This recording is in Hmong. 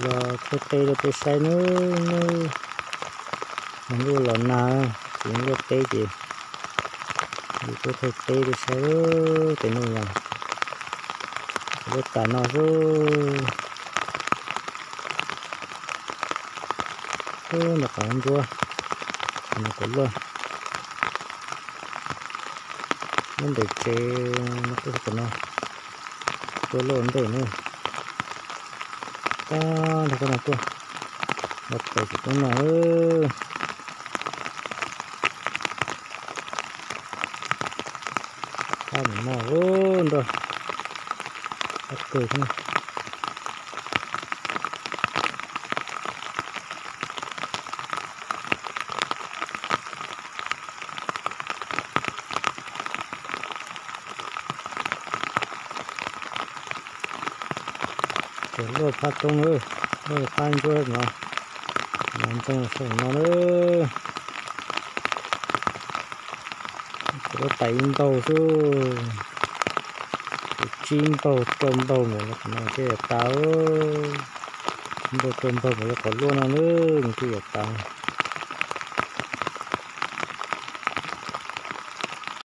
Los thauj teb rau peb saib nawb. Ntuj los nag, tsis luaj teb ces yus tuaj thauj teb rau saib ces ntuj los luaj tas no xwb. Ub, nram qab ntsuab, qhov no kuj luaj. Nyob ntawm tsev no kuj tom no, tuaj luaj ntej na. Tab nrog koj no tuaj, los pem tsev koj no. Qab no, ub, nroj, qab kawg thiab. Ces luaj phab roob na, luaj phab ntsuab no, no ntxeev saum no na. Ces luaj tas ib npaug xwb, tsib npaug rau npaug mus los qhov no thiaj yuav tas. Tsib npaug rau npaug mus los qhov luaj no na, nws thiaj yuav tas.